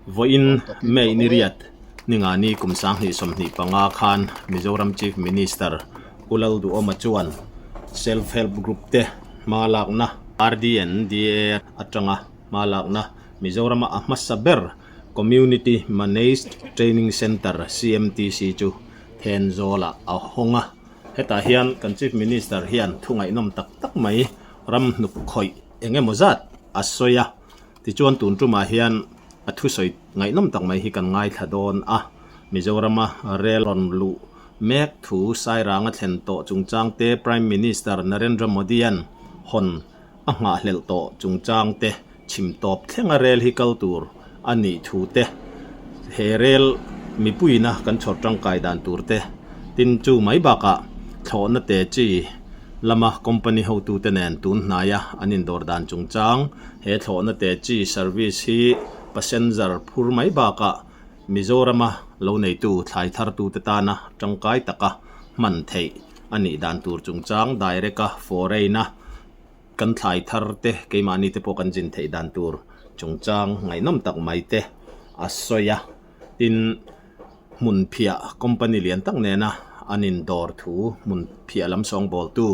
Vawiin May ni riat Ningani kum 2025 khan Mizoram Chief Minister Pu Lalduhoma chuan Self Help Group te hma lakna RDNDA atanga hma lakna Mizorama a hmasa ber Community Managed Training Centre, CMTC, chu Thenzawlah a hawng a. Hetah hian kan Chief Minister hian thu ngaihnawm tak tak mai ram hnuk khawih eng emaw zat a sawi a. Tichuan tun tumah hian a thusawi ngaihnawm tak mai hi kan ngaithla dawn a, Mizorama rel rawn luh mek thu Sairanga thlen tawh chungchang te, Prime Minister Narendra Modi-a'n hawn a nghahhlelh tawh chungchang te, chhim tawp thlenga rel hi kal tur a nih thu te, he rel mipuiina kan chhawr tangkai dan tur te, tin chu mai bakah thlawhna te chi lama company hotute nen tun hnaia an indawr dan chungchang he thlawhna te chi service hi passenger phur mai bakah Mizorama lo neitu thlai thartute tana tangkai taka hman theih a nih dan tur chungchang direct a foreign a kan thlai thar te keimahni te pawh kan zin theih dan tur chungchang ngaihnawm tak mai te a sawi a tin hmun phiah company lian tak nena an indawr thu hmun phiah lam sawngbawltu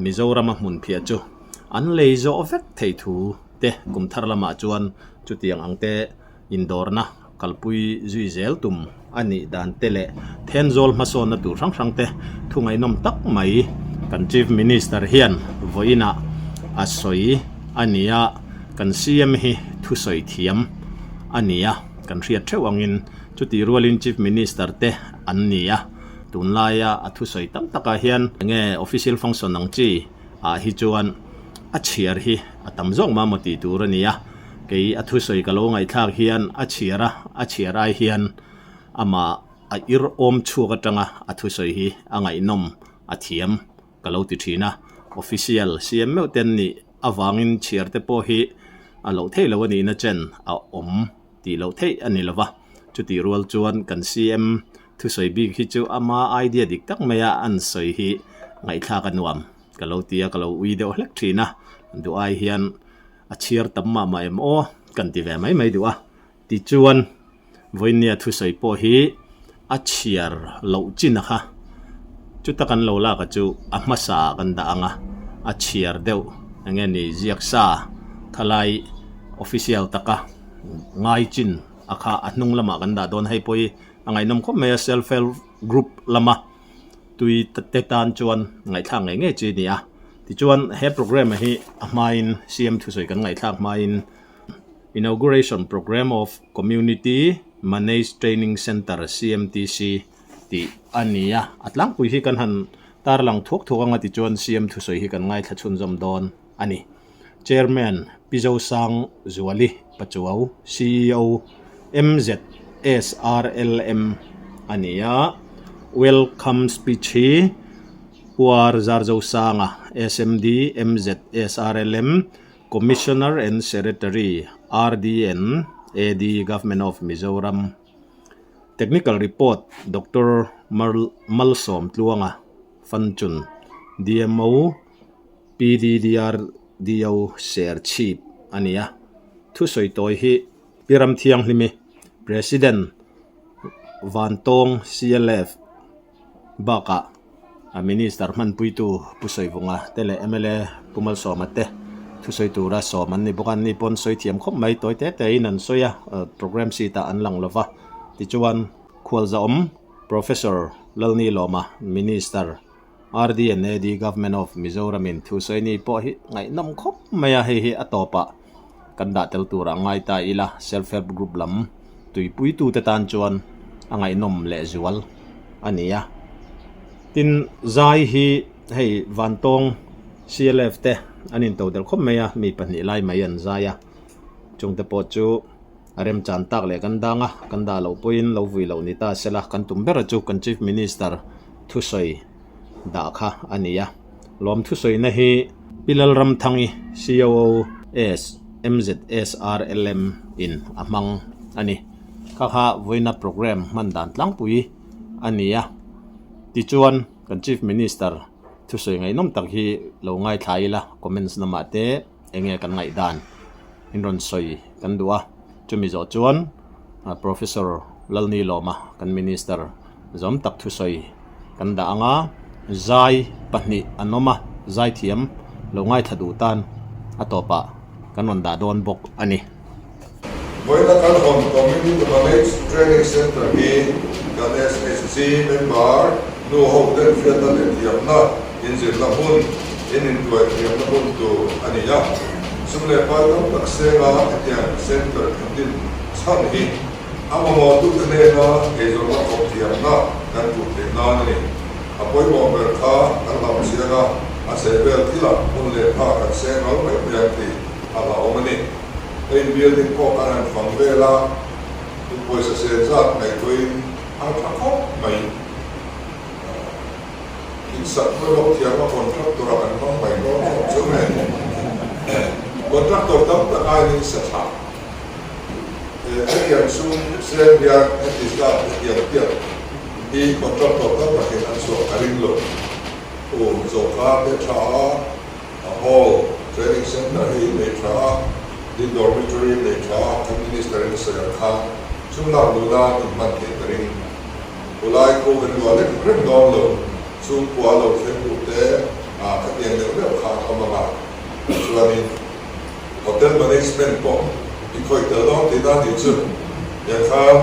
Mizorama hmun phiah chu an lei zawh vek thei thu te kum thar lamah chuan chutiang ang te indawrna kalpui zui zel tum a nih dan te leh Thenzawl hmasawnna tur hrang hrang te thu ngaihnawm tak mai kan Chief Minister hian vawiinah a sawi a ni a, kan CM hi thusawi thiam a ni a, kan hriat theuh angin chutih rualin Chief Minister te an ni a, tunlaia a thusawi tam takah hian enge official function ang chi ah hi chuan a chhiar hi a tam zawk mah maw tih tur a ni a. Kei a thusawi ka lo ngaihthlak hian a chhiar a, a chhiar ai hian amah a ir awm chhuak atanga a thusawi hi a ngaihnawm a thiam ka lo ti thin a. Official siam meuh te an nih avangin chhiar te pawh hi a loh theih loh a nihna chen a awm tih loh theih a ni lova. Chutih rual chuan kan CM thusawi bik hi chu ama idea dik tak maia an sawi hi ngaihthlak a nuam ka lo ti a, ka lo ui deuh hlek thin a. Duh ai hian A chhiar tam mah mah em aw kan ti ve mai mai duh a, tichuan vawinia thusawi pawh hi a chhiar loh chin a kha, chuta kan lo lak a chu a hmasa ah kan dah ang a, a chhiar deuh eng nge ni ziak sa khalai official taka ngai chin a kha a hnung lamah kan dah dawn hei pawh hi a ngaihnawm khawp mai a self help group lama. Tui te tan chuan ngaihthlak ngei ngei chi a ni a. Tichuan he programme hi a hmain CM thusawi kan ngaihthlak hmain Inauguration Programme of Community Managed Training Centre, CMTC, tih a ni a. A tlangpui hi kan han tarlang thuak thuak anga tichuan CM thusawi hi kan ngaithla chhunzawm dawn a ni. Chairman Pi Zosang Zuali Pachuau, ceo MZSRLM a ni a, Welcome speech hi Puar Zarzosanga, SMD MZSRLM, Commissioner and Secretary, RDN, AD, Government of Mizoram. Technical report Doctor Malsawm Tluanga, Fanchun, DMO, PDDRDO Serchhip a ni a, thusawi tawi hi Pi Ramthianghlimi, President, Vantawng CLF bakah a Minister hmanpuitu Pu Sawivunga te leh mla Pu Malsawma te thusawi tura sawm an ni bawk a, anni pawn sawi thiam khawp mai tawi te tein an sawi a, programme sheet ah an lang lova, tichuan Khualzawm Professor Lalnilawma, Minister, RDNAD Government of Mizoram in thusawi ni pawh hi ngaihnawm khawp mai a, hei hi a tawpah kan dah tel turah ngai ta ila self help group lam tuipuitute tan chuan a ngaihnawm lehzual a ni a. Tin, zai hi hei Vantawng CLF te an intodelh khawp mai a, mi pahnih lai mai an zai a, chungte pawh chu a remchan tak leh kan dang a, kan dah loh pawhin lo vui loh ni ta sela kan tum ber chu kan Chief Minister thusawi dah kha a ni a. Lawm thusawina hi Pi Lalramthangi COO SMZSRLM in a hmang a ni. Kha kha vawiina programme hman dan tlangpui a ni a. Tichuan kan Chief Minister thusawi ngaihnawm tak hi lo ngaithla ila comments lamah te eng nge kan ngaihdan in rawn sawi kan duh a. Chumi zawh chuan. Professor Lalnilawma kan Minister zawm tak thusawi kan dah ang a, zai pahnih an awm a, zai thiam lo ngaithla duh tan a tawpah kan rawn dah dawn bawk a ni. Vawiina kan hawn Community Managed Training Centre hi kan SHG member nu ho ten hriatna leh thiamna inzirna hun, in intuai thiamna hun tur a ni a. Sum leh pai tam tak senga hetiang centre kan din chhan hi a mamawhtute hnena eizawnna thawk thiamna kan hmuh theih nan a ni. A pawimawh ber kha kan hlauh chiang a, a chhehvel thilah hmun leh tha kan seng ral mai mai ang tih a hlauhawm a ni. Hei building pawh kan han fang vel a, in pawisa sen zat ngaihtuahin a tha khawp mai. In sak pawh lawk thiam a contractor a kan hmang mai dawn khawp chu nge. Contractor tam tak aiin in sa tha. Hetiang sum seng hian heti zat hetiang piak hi contractor tam takin an chhuah ka ring lo. U Zokhar te tha a, a hall, training centre hi nei tha a, tin dormitory nei tha a, kan minister in a sawi ang khan sum lak duh nan in hman theih ka ring. Khulai khu kan luah lek reng dawn lo, chhungkua lo thleng duh te khatiang deuh deuh kha an awm ang a, chuanin Hotel management pawh i khawih tel dawn tih dan nih chu tiang khan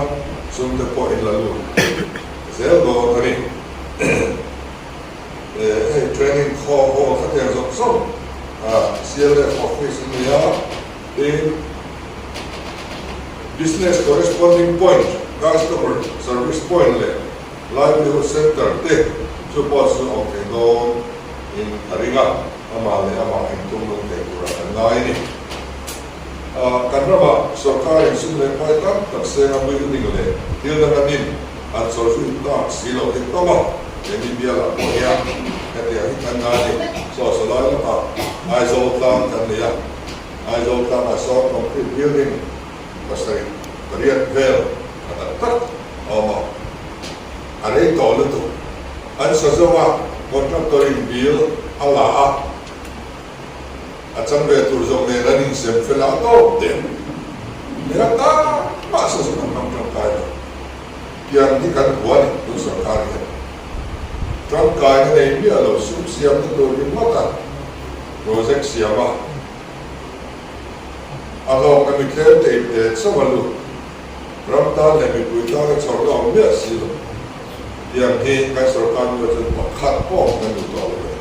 chhungte pawh in la lut zel dawn a ni. Hei training khaw hall kha tiang zawng zawng CLF office a ni a, tin business corresponding point, customer service point leh livelihood center te chu pawh chu awm thei dawn in a ring a. Amah leh amah engtum lung thei turah kan ngai a ni. Kan ramah sorkarin sum leh pai tam tak senga building leh thil dang an in an chawlhruih tak si loh hi tam a, keini bialah pawh hian hetiang hi kan ngai a ni. Chaw sawlai lamah Aizawl tlang kan nei a, Aizawl tlangah sawn concrete building pasarih pariat vel a tak tak a awm a. A rei tawh lutuk. An sa zo a, contractor in bill a la a, a chang ve tur zawk nen an insem fel a, a tawp der. Nia tak mah sa zawk an hmang tangkai lo. Tiang hi kan hua ni tun sorkar hian. Tangkaina nei miah lo sum siamna tur ringawt a project siam a, a hlawkna mi tlem te in pe chauh a lut. Ram tan leh mipui tana chhawrna awm miah si lo. Tiang hi kan sorkar nu chuan pakhat pawh kan duh tawh lo ve.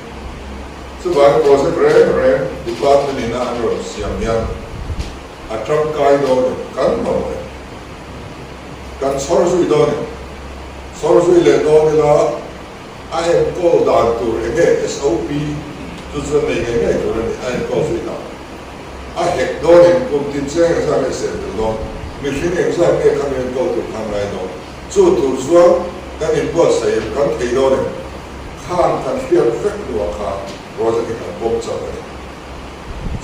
Chuvangin project reng reng department ina an rawn siam hian a tangkai dawn em, kan mamawh em, kan chhawr zui dawn em, chhawr zui leh dawn ila a enkawl dan tur eng nge SOP chu chuan nei ngei ngei tur a ni, a enkawl zui dan. A hek dawn em? Kum tin cheng engzat nge ser tel dawn? Mihring engzat nge kha mi enkawl tur khan ngai dawn? Chu tur chuan kan inbuatsaih em? Kan thei dawn em? Khan kan hriat vek hnuah khan project hi kan pawm chauh a ni.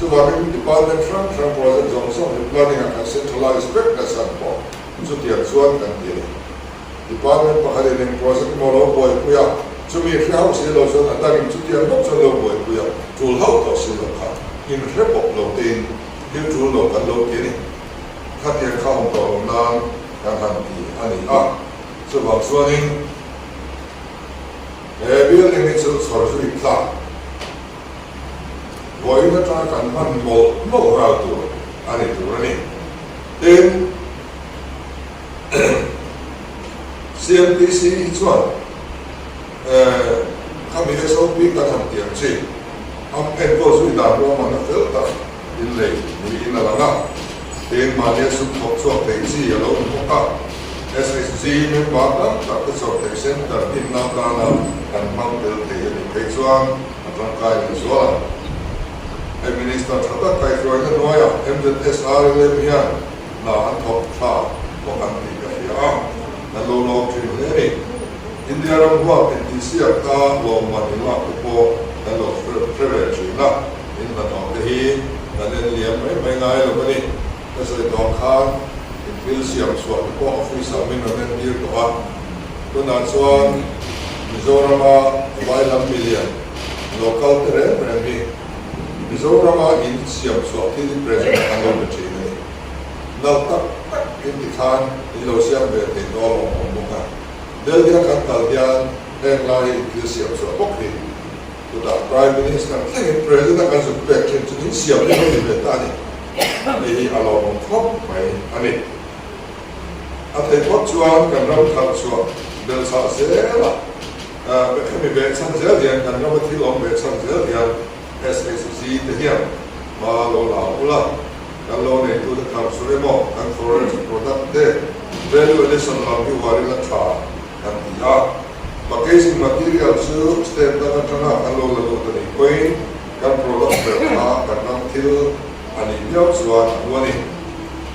Chuvangin department hrang hrang project zawng zawng hi planning ah kan centralize vek na chhan pawh chutiang chuan kan ti a ni. Department pakhatin eng project emaw lo buaipui a, chumi hre hauh si lo chuan a dangin chutiang bawk chuan lo buaipui a, tul hauh tawh si lo kha inhre bawk lo tein thil tul lo kan lo ti a ni. Khatiang kha awm tawh lo nan kan han ti a ni a, chuvang chuanin he building hi chu chhawr zui tlak vawiin atanga kan hman mawlh mawlh ral tur a ni tur a ni. Tin. CMPC hi chuan khami SOP kan han ti ang chi, am enkawl zui dan ruahmanna fel tak in lei niin a lang a, tin mahnia sum thawk chhuak thei chi a lo ni bawk a, SHG member tam tak te chawp theih center dinna atana kan hmang tel thei a nih phei chuan a tangkai leh zual ang. Hei Minister tha tak kaihhruaina hnuaiah MZSRLM hian Hna an thawk tha bawk ang tih ka hria a, kan lo lawm thin hle a ni. India ram huap intihsiak ta lawmman inlak te pawh kan lo hre ve thin a, in hnathawh te hi kan en liam mai mai ngai lo a ni. Ka sawi tawh ang khan in thil siam chhuah te pawh office ah min rawn entir tawh a, tunah chuan Mizorama vai lam milian local te reng reng hi Mizorama in siam chhuah thil hi present an lo pe thin a ni. Nal tak tak. takin tikhan in lo siam ve thei tawh a lawmawm bawk a. Delhi a kan kal hian heng lai hi thil siam chhuah bawk hi. Chutah Prime Minister thlengin President a kan zuk pek thin chu min siam hi lo ni ve ta a ni. Hei hi a lawmawm khawp mai a ni. A theih phawt chuan kan ram thar chhuah belchhah zel a, hemi behchhan zel hian kan rama thil awm behchhan zel hian SHG te hian hma lo la ula, kan lo neitute thar chhuah emaw kan forest product te value addition lam hi uar ila tha kan ti a. Packaging material chu state dang atanga kan lo la lut a nih pawhin kan product ber kha kan ram thil a nih viau chuan a hmu a ni.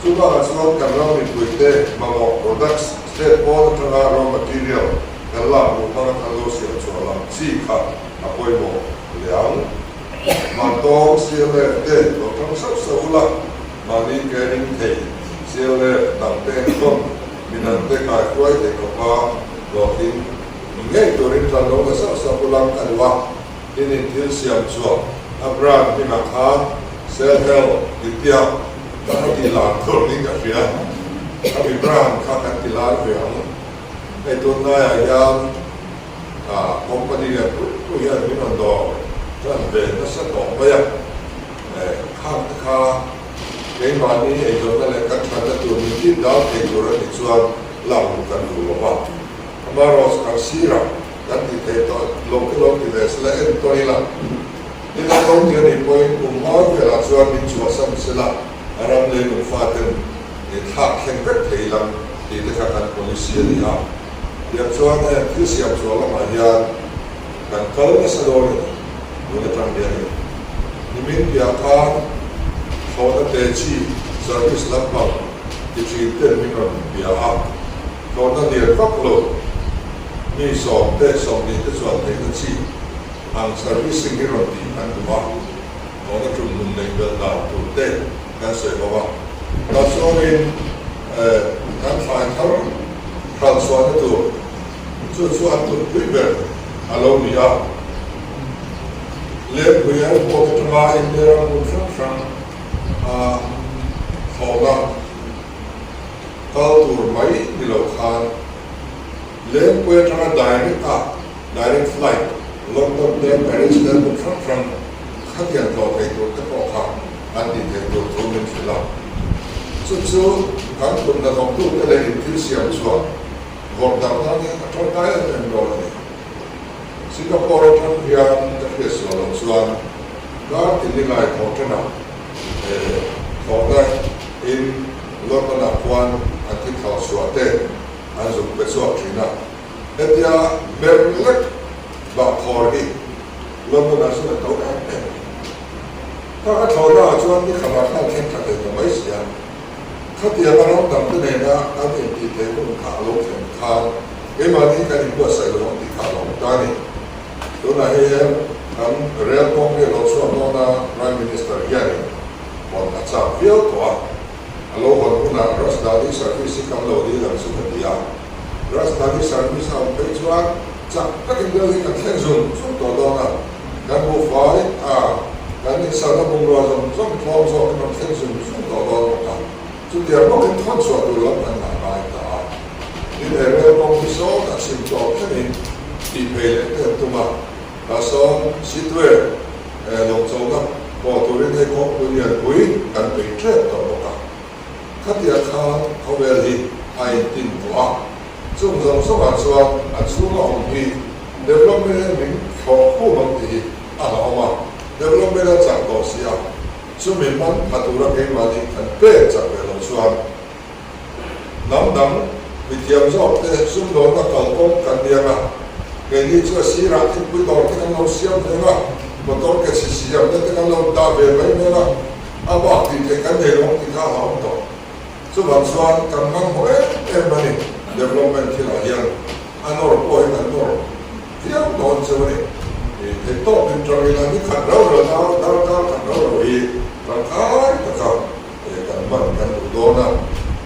Chu bakah chuan kan ram mipuite mamawh products state pawn atanga raw material kan lak luh hmanga kan lo siam chhuah lam chi kha a pawimawh leh ang. Mantawng CLF te lo tang sauh sauh ula, mahni ke ring thei CLF dangte enkawn midangte kaihruai thei khawpa hlawhtling ni ngei turin tan lo la sauh sauh ula ka duh a. Tin in thil siam chhuah a brand hmingah khan Sell Hell ti tia ka kha ti lar tur niin ka hria. Khami brand kha kan ti lar ve ang. Hei tunlaiah hian company lian pui pui hian min rawn dawr tan ve nasa tawh mai a. Khang te kha keimahni eizawnna leh kan thatna tur min tih dal thei tur a nih chuan lak luh kan duh lo va. Amaherawhchu kan sirah Kan ti thei tawh lo te lo ti ve sela en tawn ila, tin a lo ti a nih pawhin kum hma velah chuan min chhuahsan sela a ram leilung faten i thlak thleng vek thei lam tih te kha kan policy a ni a. Tiang chuan heng thil siam chhuah lamah hian kan kal nasa dawn a ni tun atang hianin. Nimin piah khan thlawhna te chi service lampang ti thin ten min rawn bia a, thlawhna lian vak lo, Mi 10 te 20 te chuan theihna chi ang servicing hi rawn tih an duh a, tawna tum nun neih belh dan tur te kan sawi ho a. Tah chuanin kan thlai thar hralh chhuahna tur chu chu an tumpui ber a lo ni a. Lengpui airport atanga India ram hmun hrang hrang a thlawhna kal tur mai ni lo khan, Lengpui atanga direct a direct flight London te Paris te hmun hrang hrang khatiang tlawh thei tur te pawh kha an tih theih tur thu min hrilh a. Chu chu kan kut hnathawktu te leh in thil siam chhuah vawrh darh nan hian a tangkai em em dawn a ni. Singapore atang hian ka hriat sual loh chuan kar tin ni ngai thawh thenah thlawhna in London ah khuan an thil thlawh chhuah te an zuk pe chhuak thin a, hetia hmer lek bah khawr hi London ah chuan a to em em a ni. Kha ka thlawhna ah chuan ni khatah khan thleng tha thei ta mai si a, khatianga ram dang te nena kan intih theih hun kha a lo thlen khan keimahni kan inbuatsaih lo ang tih kha a lo awm ta a ni. Tunah hei hian kan rel kawng hi a lo chhuak dawn a, Prime Minister hianin hawn a chak viau tawh a. A lo hawn hunah Rajdhani service hi kan lo dil ang chu ka ti a. Rajdhani service a awm phei chuan chak takin Delhi kan thleng zung zung tawh dawn a. Kan buhfai a, kan insalna bungrua zawng zawng tlawm zawkin rawn thleng zung zung tawh dawn bawk a. Chutiang bawkin thawn chhuah tur lam kan ngah ngai ta a. Tin, he rel kawng hi sawn a chhim tawp thlengin tih phei leh te an tum a. Tah sawn Sitwe lawngchawlhna pawh turin hei kawngpui lianpui kan peih tep tawh bawk a. Khatiang khan khawvel hi a intin tawh a. Chung zawng zawngah chuan a chhunga awm hi development hian min thlawh khum ang tih hi a hlauhawm a. Development a chak tawh si a, chumi man pha tura keimahni kan pek chak ve loh chuan Hnam dang mithiam zawk te sumdawnna kalkawng kan niang a, keini chu a sirah thingpui dawr te kan lo siam ve ang a, motor ke chhi siamna te kan lo dah ve mai hmel a, a bak tih theih kan nei lo ang tih kha a hlauhawm tawh. Chuvang chuan kan hmanhmawh em em a ni, development thilah hian a nawr pawh hi kan nawr viau dawn cheu a ni. Theih tawp in tang ila ni khat rau rau dar darkar khat rau rau hi tangkai taka He kan hman kan duh dawn a,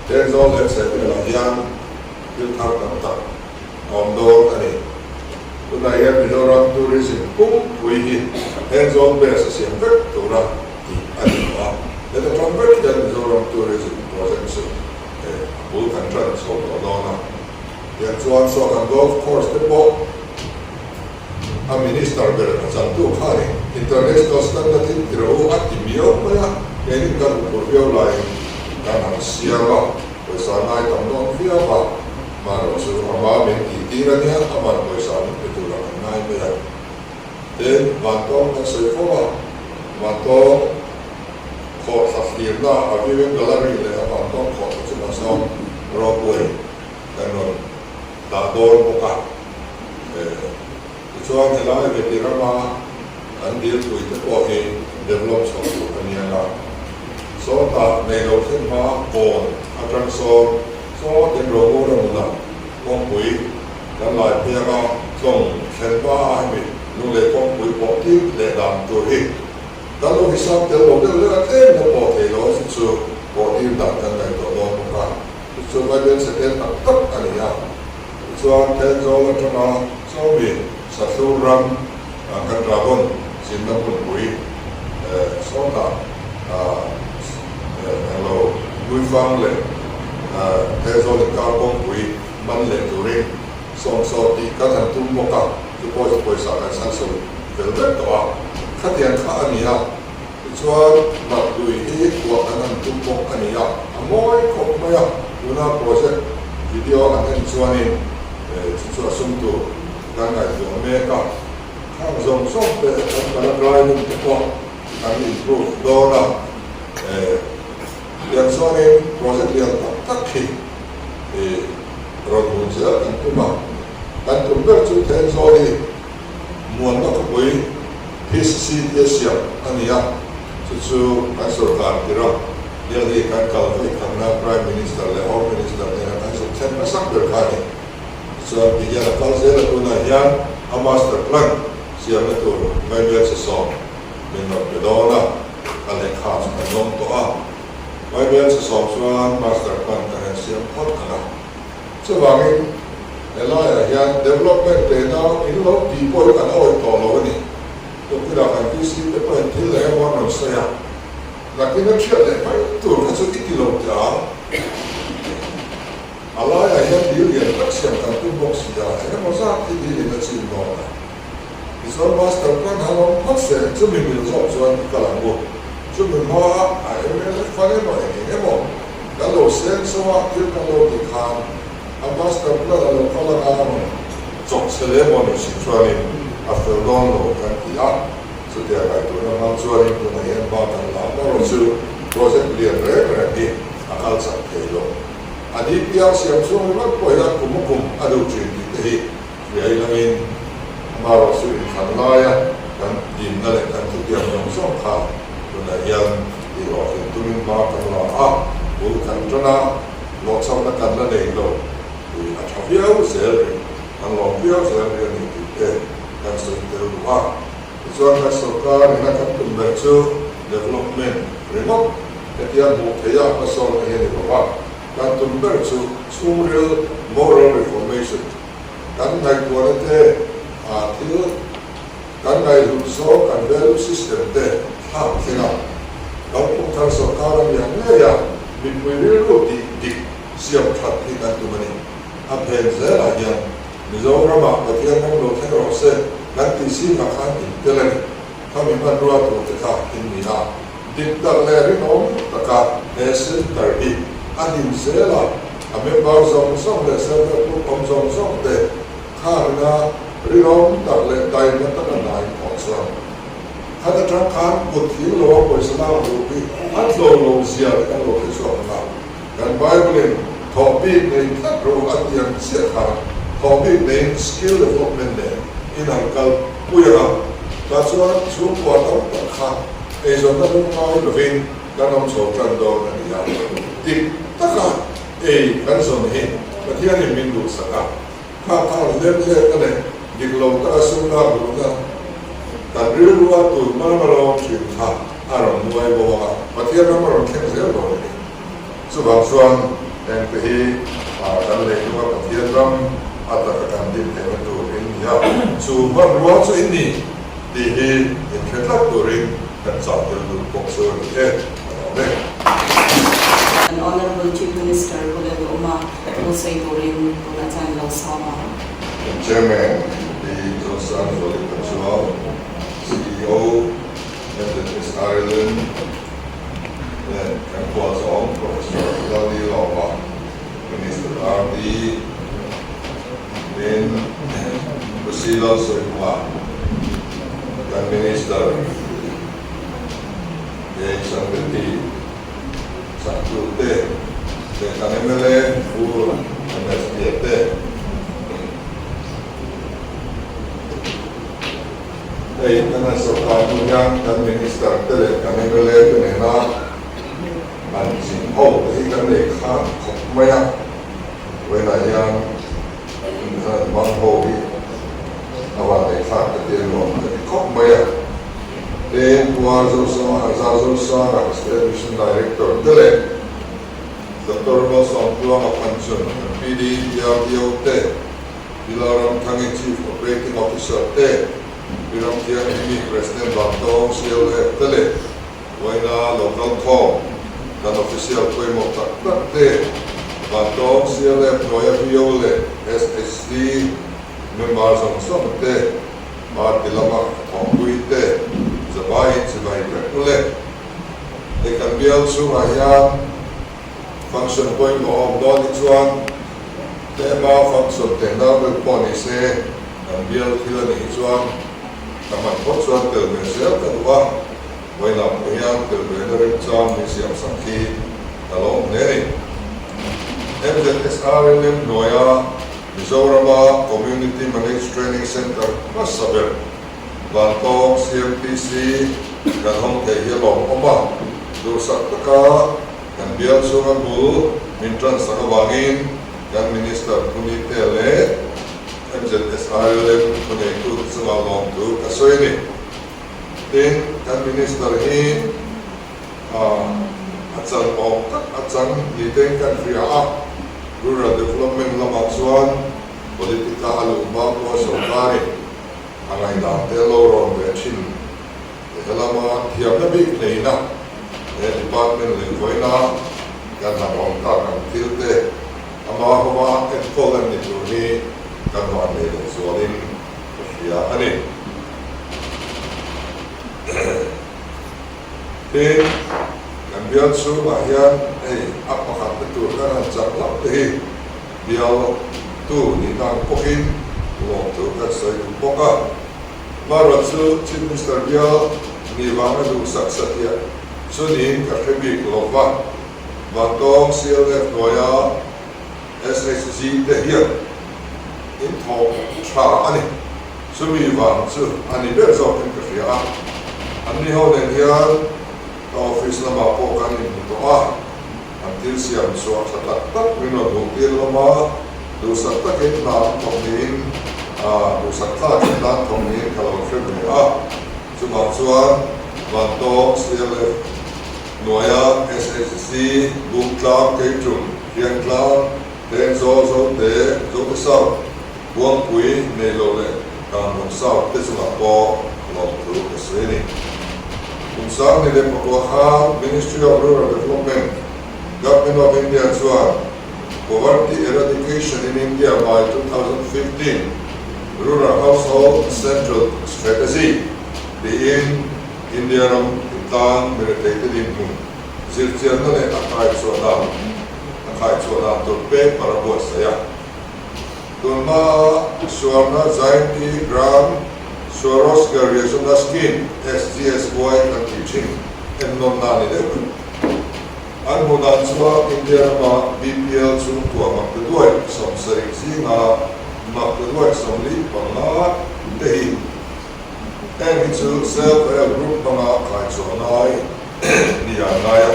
Thenzawl leh Chhehvelah hian thil thar tam tak a awm dawn a ni. Tunah hian Mizoram Tourism pumpui hi Thenzawl base a siam vek tura tih a ni tawh a, heta tang vek hian Mizoram Tourism project chu Bul kan ṭan chho tawh dawn a. Tiang chuan saw kan golf course te pawh a minister ber a changtu kha a ni. International standard in ti rawh u a ti miau mai a, keinin kan huphurh viau laiin kan han siam a, pawisa ngai tam dawn viau a, marawh chu ama min tih tir a nia, aman pawisa min pe turah kan ngai mai a. Tin, Vantawng kan sawi fo a, Vantawng khawhthla thlirna a viewing gallery leh a Vantawng khawhthla chungah sawn ropeway kan rawn dah dawn bawk a. Tichuan helai Veti rama kan dilpui te pawh hi develop chho tur a ni ang a. Sawtah nei lo thlen hma kawn atang sawn sawtin Rongur a hmun a, kawngpui kan lai phei anga tlawng thlen hma a hemi lunglei kawngpui pawh tir leh dan tur hi kan lo hisap tel lo deuh deuh a tlem na pawh thei lo a chu chu pawh tir dan kan ngaihtuah dawn bawk a. Chu chu Bible chhe tel tak tak a ni a. Tichuan Thenzawl atanga Chawmi Sathlur ram kan Dragon zinna hmunpui sawtah englo Hmuifang leh Thenzawl inkar kawngpui man leh turin sawmsaw tih kan han tum bawk a, chu pawh chu pawisa kan sansawi fel vek tawh a, khatiang kha a ni a. Tichuan, Mat lui hi kuah kan han tum bawk a ni a, a mawi khawp mai a, tuna project video an en chuanin chu chu a sum tur kan ngaihtuah mek a, khang zawng zawng te kan paragliding te pawh kan improve dawn a, tiang chuanin project lian tak tak hi rawn hmuh zel kan tum a, kan tum ber chu Thenzawl hi Muanna khawpui PCC tia siam a ni a, chu chu kan sorkar tir a, Delhi kan kal vawi khatna Prime Minister leh Home Minister nena kan zuk thlen hmasak ber kha a ni. Tichuan ti hian a kal zel a, tunah hian a master plan siamna tur Vaibel Chhasawm min rawn pe dawn a, a lehkha chu kan lawm tawh a, Vaibel Chhasawm chuan master plan kan han siam phawt ang a. Chuvangin helaiah hian development tehna in lo tih pawh hi kan awih tawh lo a ni. Tuktinah kan VC te pawhin thil eng emaw an rawn sawi a, nakin a thiat leh mai tur kha chu i ti lo teh ang. A laiah hian dil lian tak siam kan tum bawk si a, eng emaw zat hi dil in a chim dawn a. Tichuan Master plan han awm phawt se, chumi mil zawk chuan i kal ang u. Chumi hmaa a mla fan emaw eng eng emaw kan lo seng so a, thil kan lo tih khan a Master plan a lo kal anga a rawn chawk che leh emaw ni si chuanin a fel dawn lo kan ti a. Chutia ngaihtuahna hmang chuanin tunah hian hma kan la erawh chu project lian reng reng hi a kal chak thei lo. A DPR siam chhung ringawt pawh hian kum a kum a duh thin tih te hi Riai langin amarawh chu inthlan laia kan dinna leh kan thutiam zawng zawng kha tunah hian tihhlawhtlin tumin hma kan la a, bul kan tan a, hlawhchhamna kan la nei lo tih a tha viau zel rih, kan lawm viau zel rih a ni tih te kan sawi tel duh a. Tichuan kan sorkar ina kan tum ber chu development ringawt hetia hmuh theih a hmasawnna hi a ni lo va, kan tum ber chu chhungril moral reformation, Kan ngaihtuahna te, thil kan ngaihhlut zawng kan value system te thlak thleng a, kalphung thar sorkar a nia ngei a, mipui rilru tih dik siam that hi kan tum a ni. A phen zelah hian Mizoramah Pathian ram lo thleng rawh se kan tih zingah khan in tel a ni. Khami hmanrua tur te kha in ni a, dik tak leh rinawm taka he centre hi a din zel a, a member zawng zawng leh self-help group awm zawng zawng te kharna rinawm tak leh taima taka hna in thawh chuan khat atang khan kut thing lo a pawisa lak duh hi a tlo lo zia te kan lo hre chhuak ang a, kan Bible in thawh bik nei tlat ro a ti ang chiah khan thawh bik neiin skill development nen in an kal pui ang a, tah chuan chhungkua tam tak kha eizawnna lungngai lovin kan awm chho tan dawn a ni a, dik taka ei kan zawn hi Pathianin min duhsak a, kha khan lemletna leh dik lo taka sum lak luhna kan rilrua tun hma lawm thin kha a rawn nuai bo ang a, Pathian ram a rawn thleng zel dawn a ni. Chuvang chuan hengte hi kan leilunga Pathian ram a taka kan din theihna tur in ni a, chu hmanrua chu in ni tih hi inhre tlat turin kan chah tel duh bawk chu a ni e, a lawm e. Honourable Chief Minister Pu Lalduhoma thu sawi turin tunah chuan lo sawm ang. Chairman Pi Johnson Zolipa Chuau, CEO MZS Ireland leh kan khualzawm Professor Lali Lawma, Minister RD Tin Pu Si Lalsawikunga, kan Minister Jayashankar Changtute leh kan mla Pu MS Biate. Hei kan han sorkar hnu hian kan Minister te leh kan mla te nena an zin ho te hi kan nei khan khawp mai a, vawiinah hian kan hmang ho hi a van nei thlak ka ti a nuam ka ti khawp mai a. Tin, Pu Arzosanga, Zarzosanga State Mission Director te leh Doctor Malsawmtluanga Phanchun, MPD, DRDO te, Pi Lalramthangi Chief Operating Officer te, Pi Ramthianghimi President Vantawng CLF te leh Vawiina Local Khawm kan official pawimawh tak tak te, Vantawng CLF hnuaia VO leh SHC member zawng zawng te, Party lama thawhpui te, zavaiin chibai vek u le. Hei kan bial chhungah hian function pawimawh a awm dawn hi chuan tlema function tehna vel pawh ni se kan bial thil a nih hi chuan ka hman phawt chuan tel ve zel ka duh a, vawiinah pawh hian tel ve na remchang min siam sak hi ka lawm hle a ni. MZSRLM hnuaia Mizorama Community Managed Training Centre hmasa ber Vantawng CMTC kan hawng thei hi a lawmawm a, duhsak taka kan bial chhunga bul min tansak avangin kan Minister Punite leh MZSILM thuneitute chungah lawmthu ka sawi a ni. Tin, kan Minister hi a chan awm tak a chan ni tein kan hria a, Rural Development lamah chuan Politica a luh hma pawh sorkarin a ngaihdan te a lo rawn ve thin. Helama thiamna bik neihna he department leh vawiina kan han awm tak ang thil te ama hawma enkawl an ni tur hi kan vannei leh zualin ka hria a ni. Tin, kan bial chhungah hian hei a pakhatna tur kan han chak hlauh te hi bial tu nihna ang pawhin lawmthu kan sawi duh bawk a. Marawh chu Chief Minister bial ni vanga duhsak sathiah chu niin ka hre bik lo va, Vantawng CLF hnuaia SHG te hian in thawk tha a ni. Chumi vang chu a ni ber zawkin ka hria a, anni ho nen hian ka office lamah pawh kan inhmu tawh a, an thil siam chhuah tha tak tak min rawn hmuh tir hlawm a, duhsak takin hna an thawk niin, duhsak thlakin hna an thawk niin ka lo hre ve a, chuvang chuan Vantawng CLF hnuaia SHC, Bungtlang, Keitum, Hiantlang, Tengzawl, Zote, Zote South, Buangpui nei lo leh Kanglawm South te chungah pawh lawmthu ka sawi a ni. Kum sang ni leh pakua khan Ministry of Rural Development, Government of India chuan Poverty Eradication in India by 2015, Rural Household Central Strategy tiin India ram thingtlang miretheite dinhmun zirchianna leh a khaichhuah dan a khaichhuah dan tur paper a buatsaih a. Tunhma Swarna Jayanti Gram Swarozgar Yojana Scheme, SGSY, kan tih thin ennawnna a ni deuh reng. An hmuh dan chuan India rama BPL chhungkua maktaduai 70 zinga maktaduai 45 te hi heng hi chu self-help group hmanga khaichhuah ngai ni an ngai a.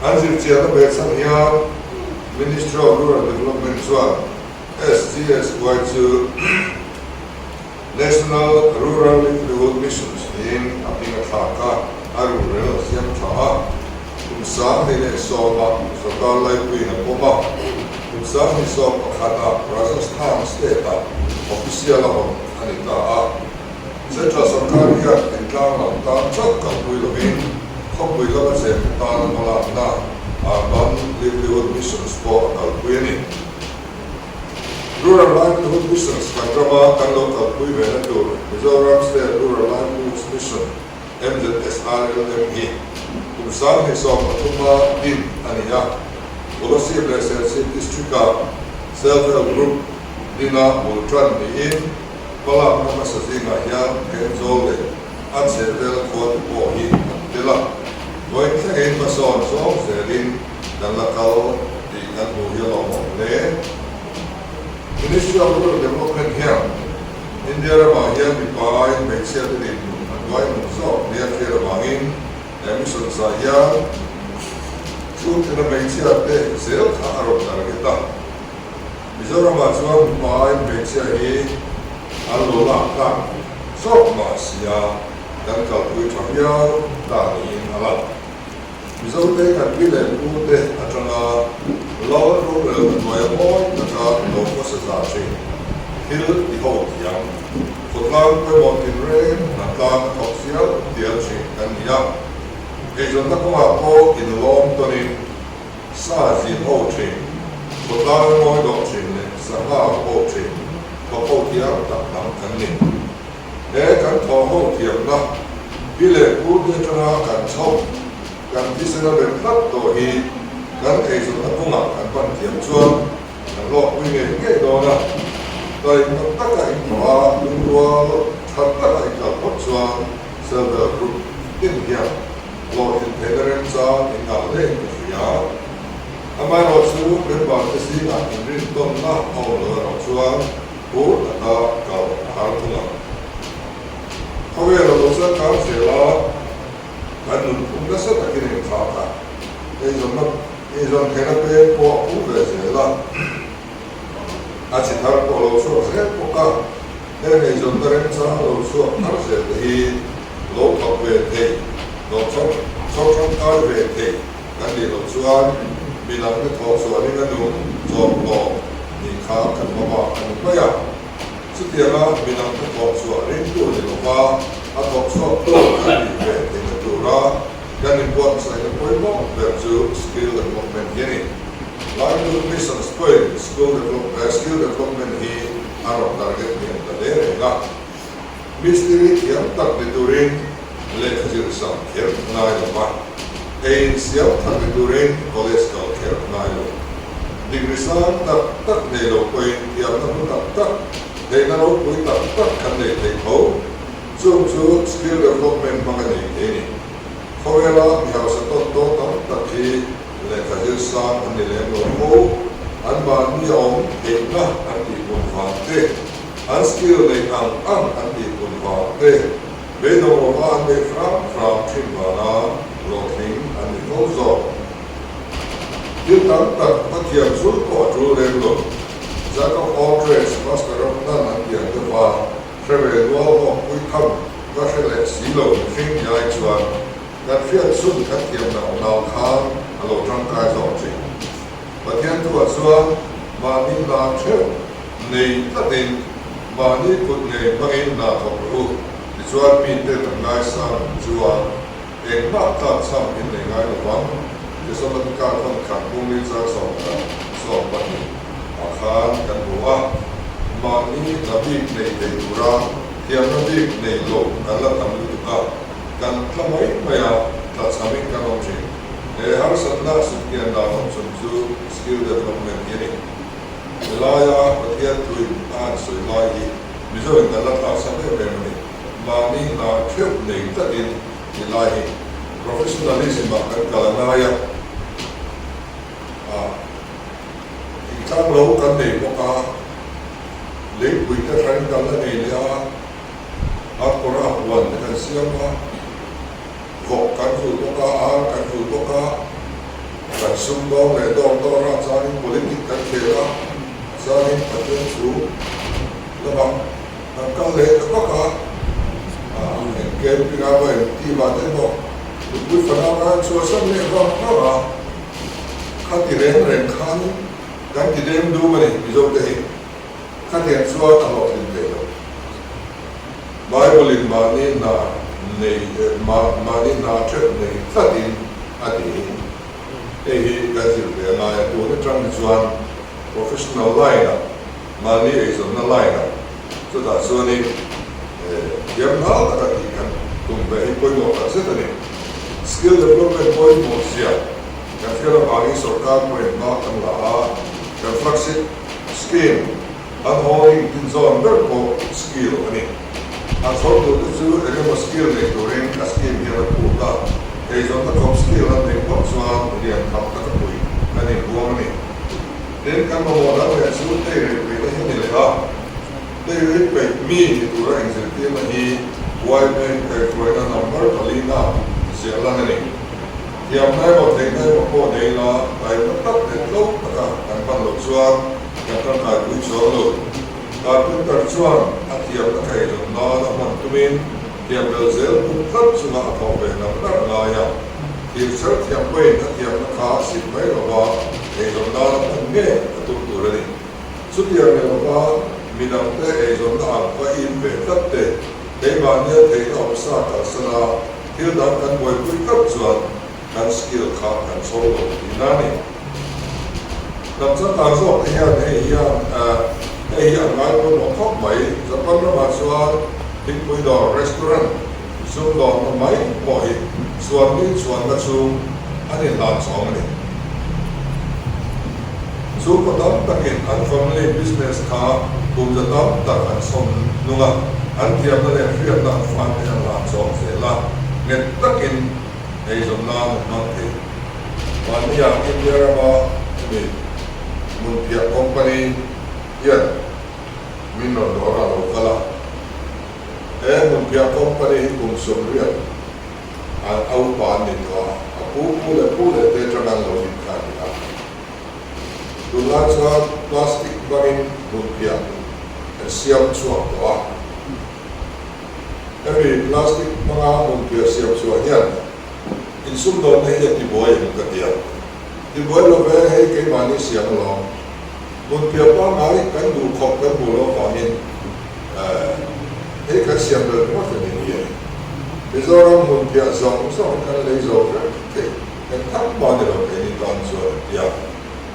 An zirchianna behchhan hian Ministry of Rural Development chuan SGSY chu National Rural Livelihood Mission niin a hming a thlak a, a ruhrel a siam tha a. Kum 2010 ah sorkar laipuiin a pawm a, kum 2011 ah Rajasthan state ah official a hawn a ni ta a. Central sorkar hian thingtlang lam tan chauh kalpui lovin. Khawpui lama chengte tana hmalakna Urban Livelihood Missions pawh a kalpui a ni. Rural Livelihood Missions kan rama kan lo kalpui ve na tur Mizoram State Rural Livelihoods Mission, MZSRLM, hi kum 2013 a din a ni a. Kolasib leh Serchhip District-ah Self Help Group dina bul tan niin hmalakna hmasa zingah hian Thenzawl leh a chhehvel khua te pawh hi an tel a. Vawiin thlengin hmasawn zawng zelin kan la kal tih kan hmuh hi a lawmawm hle. Ministry of Rural Development hian India ramah hian mipa aiin hmeichhia te dinhmun a hnuai hmun zawk nia hriat avangin he mission zah hian chhungtina hmeichhia te zel kha a rawn target a. Mizoramah chuan mipa aiin hmeichhia hi an lo lak tlak zawk mah sia kan kalpui tha viau ta niin a lang. Mizote kan pi leh pu te atanga Lal rorelna hnuaia mawi taka lo hmasa za thin thil ti ho thiam, khawtlang pawimawh tinreng hnatlang a thawk zial dial thin kan ni a. Eizawnna kawngah pawh inlawm tawnin sa zin ho thin, khawtlang mawi dawh thin leh sangha ho thin thawk ho thiam tak hnam kan ni. He kan thawh ho thiamna pi leh pu te atanga kan chhawm, kan thisena bet tlat tawh hi kan eizawnna kawngah kan pan thiam chuan kan hlawkpui ngei ngei dawn a. Taihmak taka inthawh a, lungrual tha taka inkal phawt chuan Self-help group tin hian hlawhtlin theihna remchang inngah hlein ka hria. Amaherawhchu member te zingah inrintawnna a awm lo erawh chuan Phur taka kal a har thung ang. Khawvel a lo changkang zel a, kan nunphung nasa takin a inthlak a, eizawnna eizawn theihna peng pawh a pung ve zel a, a chi thar pawh a lo chhuak zel bawk a, heng eizawnna remchang lo chhuak thar zel te hi lo thawk ve thei, lo chhawr chhawr tangkai ve thei kan nih loh chuan midangte thawh chhuahin a nung chawmhlawm nih kha kan hmabak a ni mai a. Chutianga midangte thawh chhuah ringtu ni lova a thawk chhuaktu kan nih ve theihna tura kan inbuatsaihna pawimawh ber chu skill development hi a ni. Livelihood Missions pawhin skill development hi a rawn target hniam ta hle reng a. Mistiri thiam tak ni turin lehkha zir sam kher ngai lo va, eiin siam that ni turin college kal kher ngai lo. Degree sang tak tak nei lo pawhin thiamna hlu tak tak, theihna ropui tak tak kan nei thei tho. Chung chu skill development hmang a nei thei a ni. Khawvela mi hausa tawn tawn tam tak hi lehkha zir sang an ni lem lo fo, anmahni a awm theihna an tihpun vang te, An skill neih ang ang an tih pun vang te, beidawng lova an neih hram hram thin vanga hlawhtling an ni fo zawk. Thil tam tak va thiam zul pawh a tul lem lo. Jack of all trades, master of none an tih ang deuh a, hre ve nual hlawk pui tham va hre leh si lo mihring ni ai chuan kan hriat chhun kan thiam nauh nauh khan a lo tangkai zawk thin. Pathian thuah chuan mahni hna theuh Nei tlatin mahni kut ngei hmangin hna thawk rawh u, tichuan miten an ngaisang ang chuan engmah tlakchham in nei ngai lo vang. Thesalonika khawn khat pumli chang 12 ah khan kan hmu a, mahni hna bik nei thei tura thiamna bik nei lo kan la tam lutuk a, kan tla mai mai a, tlachhamin kan awm thin. He harsatna sutkian dan awm chhun chu skill development hi a ni. Helaia Pathian thuin a han sawi lai hi Mizo in kan la thlak sak em em a ni. Mahni hna theuh nei tlatin helai hi professionalism ah kan kal a ngai a, ah thingtlang lo kan nei bawk a, leipui te hran kan la nei leh a, a kawra huan te kan siam a, Vawk kan vulh bawk a, ar kan vulh bawk a, kan sumdawng leh dawr dawr a, chuanin politic kan khel a, chuanin Pathian thu lamah kan kal leh ta vak a, eng camping a maw eng team ah te emaw nupui fanau khan chhuahsan leh vang vang a, khati reng reng khan kan ti deng dum a ni Mizo te hi, khatiang chuan a hlawhtlin theih loh. Bible in mahni hna. nei mahni hna ṭheuh nei tlatin a ti hi. Hei hi kan zir ve a ngai a, tun aṭang hi chuan professional line-ah, mahni eizawnna line-ah chutah chuanin thiam nghal taka tih kan tum ve hi pawimawh tak zet a ni. Skill development pawimawh zia kan hriat avangin sorkar pawhin hma kan la a, kan flagship scheme, An hawing tinzawn ber pawh skill a ni. A chhawr turte chu eng emaw skill nei turin a scheme hian a phut a, eizawnna khawp skill an neih phawt chuan lian tham taka pui kan inhuam a ni. Tin, kan mamawh dang leh chu tei rei peihna hi a ni leh a, tei rei peih mi ni tura inzirtirna hi yma kaihhruaina number palina ziah lan a ni. Thiamna emaw theihna emaw pawh nei la, taima tak leh tlo taka kan hman loh chuan kan tangkaipui chuang lo. Carpenter chuan a thiamna kailawn nan a hman tumin thiam bel zel tum tlat chunga a thawh ve ngar ngar ngai a. Thirchher thiam pawhin a thiamna kha a sim mai lova eizawn nan a hman ngei a tum tur a ni. Chutiang ni lova midangte eizawnna ang va in ve tlat te, keimahnia theihna awmsa kalsan a, Thil dang kan buaipui tlat chuan kan skill kha kan chhawr lo tihna a ni. Hnam changkang zawk te hian hei hian hei hi an ngai pawimawh khawp mai. Japan ramah chuan thingpui dawr, restaurant, sumdawnna mai pawh hi chuanni chuanna chhung an inhlan chhawng a ni. Chhungkaw tam takin an family business kha kum za tam tak an sawm nung a, an thiamna leh hriatna an fate an hlan chawk zel a, nghet takin eizawn nan an hmang thei. Mahnia India rama hemi hmunphiah company hian min rawn dawr a lo kal a, he hmunphiah company hi kum 80 An aupa an ni tawh a, a pu pu leh pu leh te atang an lo din kha a ni a. Tunlai chuan plastic hmangin hmunphiah an siam chhuak tawh a. Hemi plastic hmanga hmunphiah siam chhuah hian insumdawnna hi a tibuai em ka ti a. Tibuai lo ve, hei keimahni siam alawm. Hmunphiah pangngai kan duh khawp kan hmuh loh avangin hei kan siam belh ringawt a ni ni a ni. Mizoram hmunphiah zawng zawng kan lei zo vek thei eng tak mah ni lo keini tan chuan an ti a,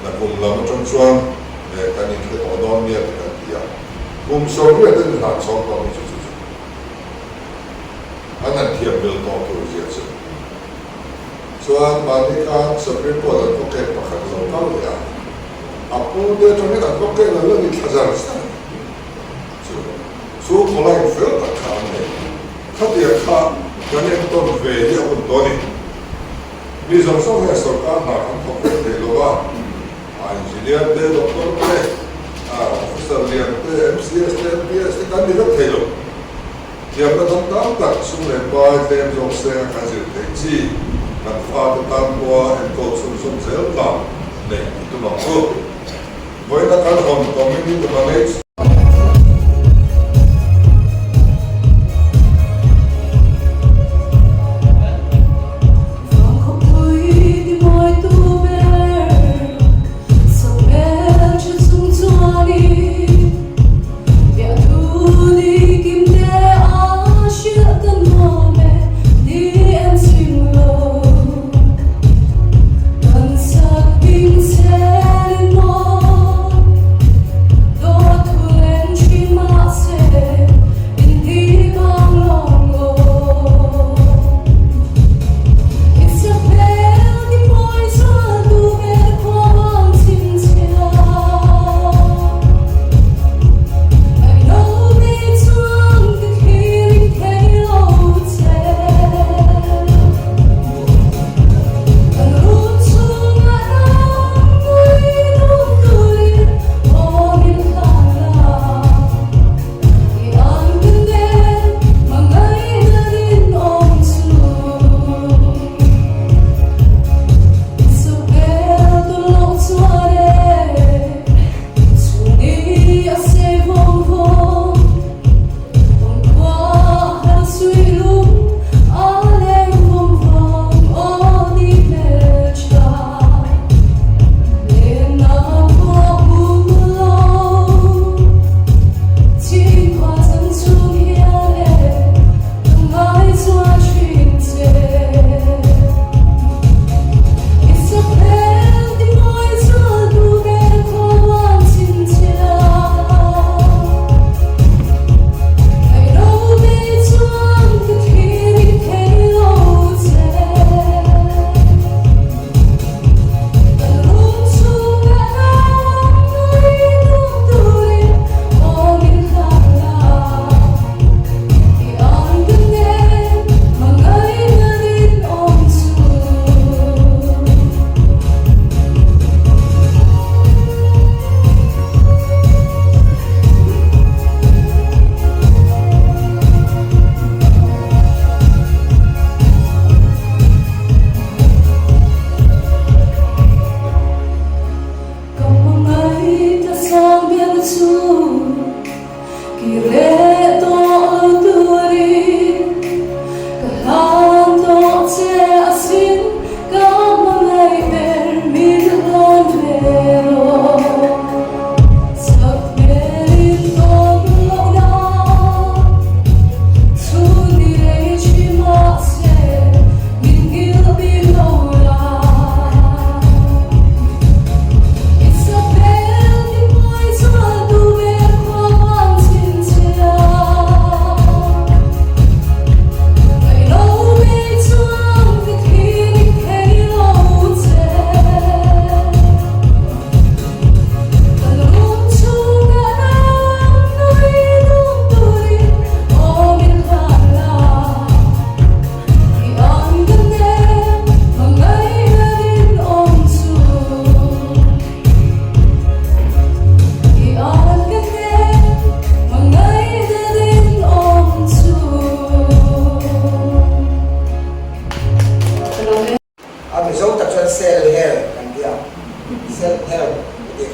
nakum lam atang chuan kan inhre tawh dawn nia te kan ti a, kum 80 an inhlan chhawng tawh ni chu chu chu an han thiam belh tawh tur zia chu. Chuan mahni khan Supreme Court advocate pakhat lo kal leh a, a pu te atangin advocate an la ni thla zar zar a ni. Chu chu khawlai fel tak kha an nei. Khatiang kha kan entawn ve hi a hun tawh a ni. Mi zawng zawng hian sorkar hna kan thawk vek thei lo va, a engineer te, doctor te, officer lian te, MCS te, MPS te kan ni vek thei lo. Thiamna dang tam tak sum leh pai tlem zawk senga kan zir theih chi, kan fate tan pawha enkawl chhunzawm zel tlang neih i tum ang u. Vawiina kan hawn Community Manage.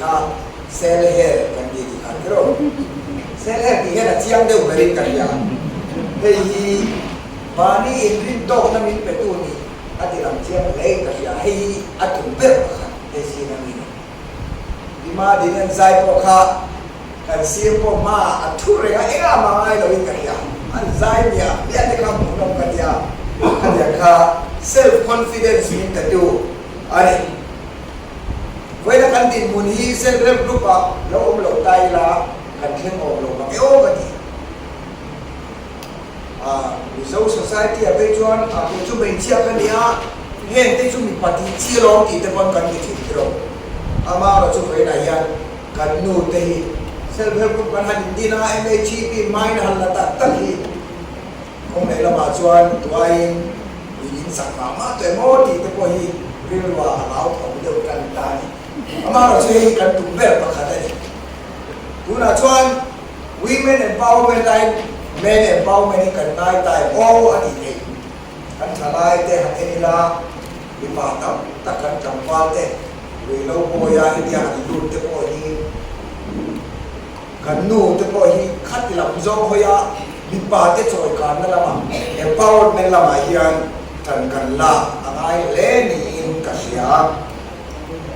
kha sel hel kan ti tih khan kher aw. Sel hel tih hian a chiang deuh berin ka hria. Hei hi mahni inrintawkna min petu nih a ti lang chiang hlein ka hria. Hei hi a tum ber pakhat te zing a mi ni. Bima din an zai pawh kha kan sir pawh hmaah a thu reng a, engah mah ngai loin ka hria. An zai miah miah te kha hmuhnawm ka nia. Khatiang kha self confidence min petu a ni. Vawiina kan dinhmun hi Self Help Group ah lo awm lo ta ila kan thleng awm lo mang e aw ka ti. A Mizo society ah phei chuan a kei chu hmeichhia ka nia, heng te chu mipa tih chi alawm tih te pawn kan ti thin tiro. Amaherawh chu vawiinah hian kan nu te hi Self Help Group kan han indin a, MHEP mine han la tak tak hi Kawng leh lamah chuan tuaiin i in sak mah mah tawh em aw tih te pawh hi rilruah a lau tho deuh tan ta a ni. Amaherawh chu hei hi kan tum ber pakhat a ni. Tunah chuan Women Empowerment laiin Men Empowerment hi kan ngai ta em aw a tih theih. Kan thalai te han en ila mipa tam tak kan tlangval te ruihhlo bawia hetia han lut te pawh hi Kan nu te pawh hi khati lam zawng hawi a, mipa te chawi kanna lamah, empowerment lamah hian tan kan lak a ngai hle niin ka hria.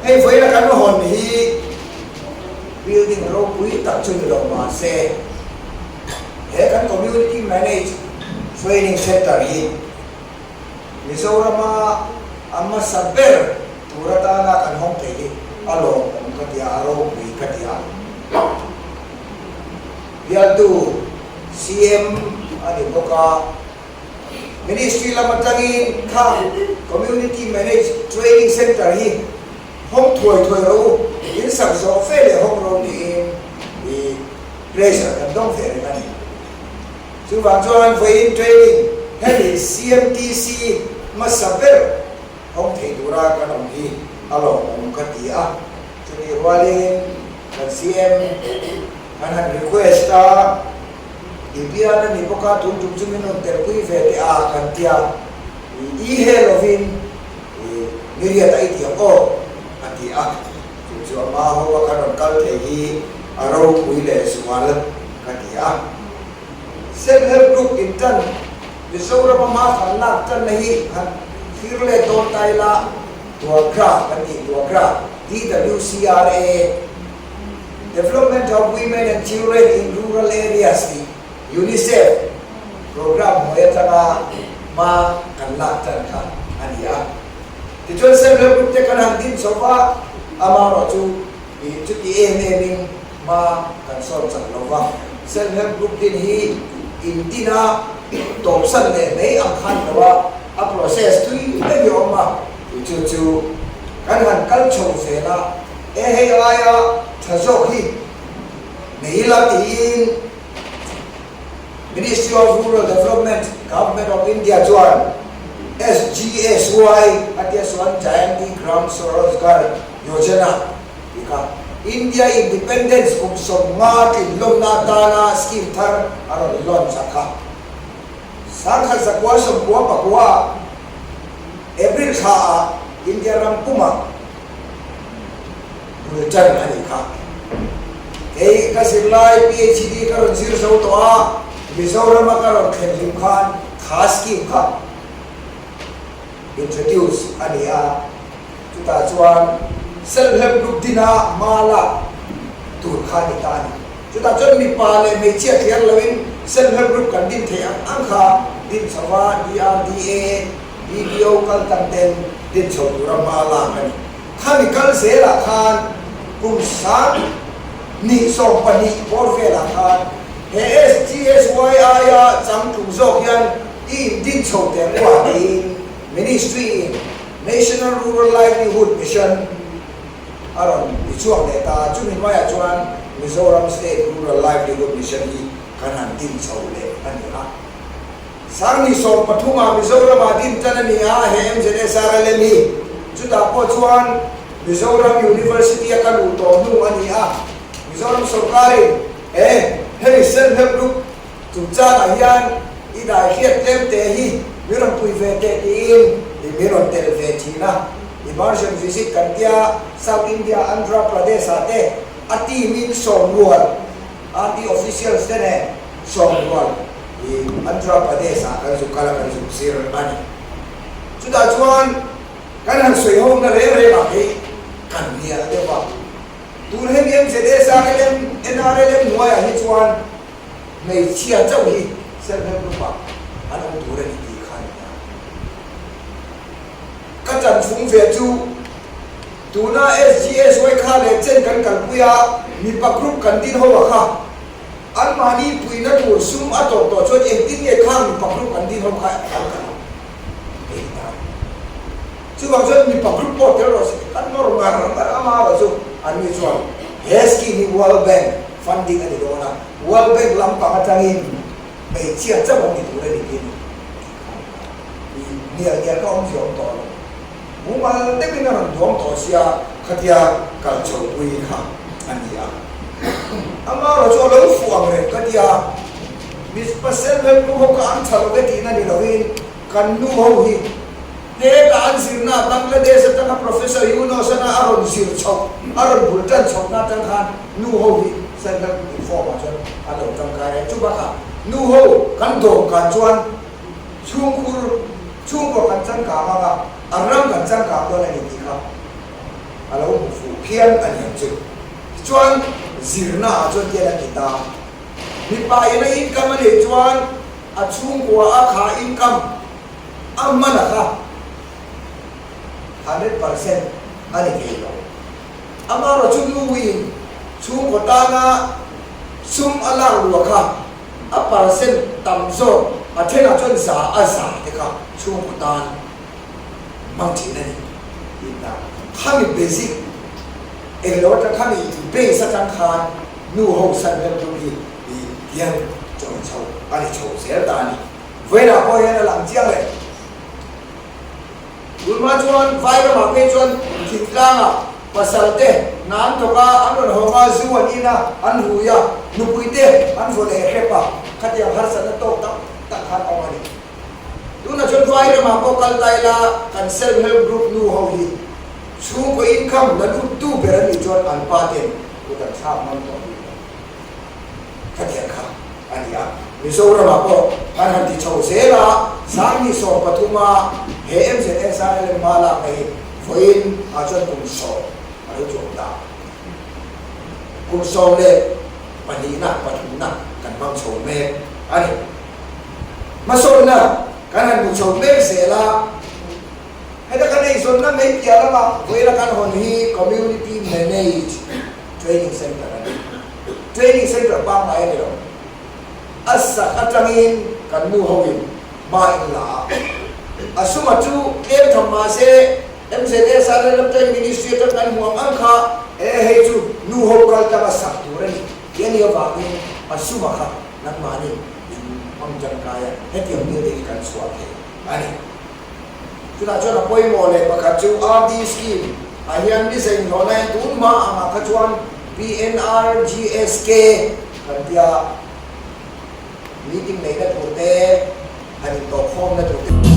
Hei vawiina kan hawn hi building ropui tak chu ni lo mahse he kan community managed training centre hi Mizorama a hmasa ber tur atana kan hawng thei hi a lawmawm ka ti a, a ropui ka ti a. Bialtu CM a ni bawk a, Ministry lam atangin kha Community Managed Training Centre hi hawng thuai thuai rawh u, in sak zawh fe leh hawng rawh tiin i pressure kan dawng ve reng a ni. Chuvang chuan vawiin training hemi CMTC hmasa ber awm thei tura kan awm hi a lawmawm ka ti a. Chutih rualin kan CM kan han request a, i bial a ni bawk a, tun tum chu min rawn telpui ve teh a kan tia, i he lovin i mi riat a i ti ang aw a ti a. Chu chu a hma ho a kan rawn kal thei hi a ropui leh zual ka ti a. Self Help Group in tan Mizoram a hma kan lak tanna hi han thlir let dawn ta ila, Duagra kan tih Duagra, DWCRA, Development of Women and Children in Rural Areas tih UNICEF program hnuai atanga hma kan lak tan kha a ni a. Tichuan Self Help Group te kan han din chho va, amaherawh chu chuti em em in hma kan sawn chak lo va, Self Help Group din hi in din a tawpsan leh mai ang khan lo a, a process tui deuh hi a awm a, tih chu chu kan han kal chho zel a, e hei aia tha zawk hi nei ila tiin Ministry of Rural Development, Government of India chuan SGSY a tia Swan Jayanti Gram Swarozgar Yojana tih kha India Independence kum 50 tlinlawmna atana scheme thar a rawn launch a kha. 1999 April thla ah India ram pumah bul tan a nih kha. Kei ka zirlai PhD ka rawn zir zo tawh a, Mizorama ka rawn thlen hlim khan kha scheme kha introduce a ni a, chutah chuan self help group dina hma lak tur kha a ni ta a ni. Chutah chuan mipa leh hmeichhia thliar loin self help group kan din theih ang ang kha din chho a, DRDA, BDO kal tan ten din chho tura hma lak a ni. Khami kal zelah khan kum 2012 bawr velah khan he SGSY aia changtlung zawk hian i indin chho teh ngua tiin Ministry in National Rural Livelihood Mission a rawn ti chhuak leh ta a, chumi hnuaiah chuan Mizoram State Rural Livelihood Mission hi kan han din chho leh a ni a. 2013 ah Mizoram ah din tan a ni a, he MZSRLM hi chutah pawh chuan Mizoram University a ka luh tawh hnu a ni a, Mizoram sawrkarin he hemi Self Help Group chungchangah hian i daihriat tlem teh hi min rawn pui ve teh tiin min rawn telh ve thin a. Immersion visit kan tia South India Andhra Pradesh ah te a team in sawmrual RD officials te nen sawmrual i Andhra Pradesh ah kan zuk kal a kan zuk zir a ni. Chutah chuan kan han sawi ho na reng reng ah kei kan hnial deuh a. Tun hemi MZSRLM, NRLM hnuaiah hi chuan hmeichhia chauh hi self help group ah an awm tur a ni tih kha a ni a. Ka chanfung ve chu tuna SGSY kha leh chen kan kalpui a, mipa group kan din ho a kha anmahni puihna tur sum a tawp tawh chuan engtin nge khang mipa group kan din ho kha an kal ang kei ti ta. Chuvang chuan mipa group pawh tel rawh se kan nawr ngar ngar a mah erawh chu anni chuan he scheme hi World Bank funding a ni dawn a, World Bank lampang atangin hmeichhia chauh an ni tur a ni tih a ni. I hnial hnial ka awm zia awm tawh lo. Mumal deuhin a rawn duang tawh sia khatia kal chho pui kha a ni a. Amaherawh chu a lo fuh ang reng ka tia, Miss Pasel hmel nu ho kha an tha lo ve tihna ni loin kan nu ho hi heta an zirna Bangladesh atanga Professor Yunus ana a rawn zir chhoh, a rawn bul tan chhohna atang khan nu ho hi Central Reform ah chuan an lo tangkai reng. Chubakah nu ho kan dawmkan chuan Chhungkhur, chhungkua kan changkang ang a, a ram kan changkang dawn a ni tih kha a lo hmu fuh phian a ni ang chu. Tichuan, zirna ah chuan tian a ti ta. Mipa in a income a neih chuan a chhungkua a kha income a hman a kha 100% a ni thei lo. Amaherawhchu nu in chhungkaw tana sum a lak lua kha A percent tam zawk a thenah chuan za a za te kha chhungkaw tan hmang thin a ni tih na. Khami basic englo atang khami base atang khan nu ho san rem tum hi hian chawi chho a ni chho zel ta a ni. Vawiinah pawh hian a lang chiang le. Tunhma chuan vai ramah phei chuan thingtlangah pasal te hna an thawk a, an rawn hawng a, zu an in a, an hui a, nupui te an vaw leh hrep a, khatiang harsatna tawk tak tak khan awm a ni. Tunah chuan vai ramah pawh kal ta ila kan self help group nu ho hi chhungkaw income la lut tu ber an nih chuan an pa ten kut an thlak ngam tawh bik lo. Khatiang kha a ni a. Mizoramah pawh kan han ti chho zel a, 2013 a he MZSRLM hma lakna hi vawiin ah chuan kum sawm a lo chuang ta. Kum sawm leh pahnihna, pathumna kan hmang chho mek a ni. Hmasawnna kan han hmu chho mek zel a, heta kan eizawnna mai piah lamah vawiina kan hawn hi Community Managed Training Centre a ni. Training Centre pangngai a ni lo. A sak atangin kan nu hoin hma in la a. A suma chu tlem tham mahse MZSR leh Lamteng Ministry atang kan hmu ang ang kha e hei chu nu ho kal tanga sak tur a ni tih a nih avangin a suma kha nangmahni in hmang tangkai a, hetiang building hi kan chhuah thei a ni. Chutah chuan a pawimawh leh pakhat chu RD scheme ah hian ni zain hlawhna hian tun hma angah kha chuan PNRGSK kan tia meeting neihna tur te, han intawhkhawmna tur te.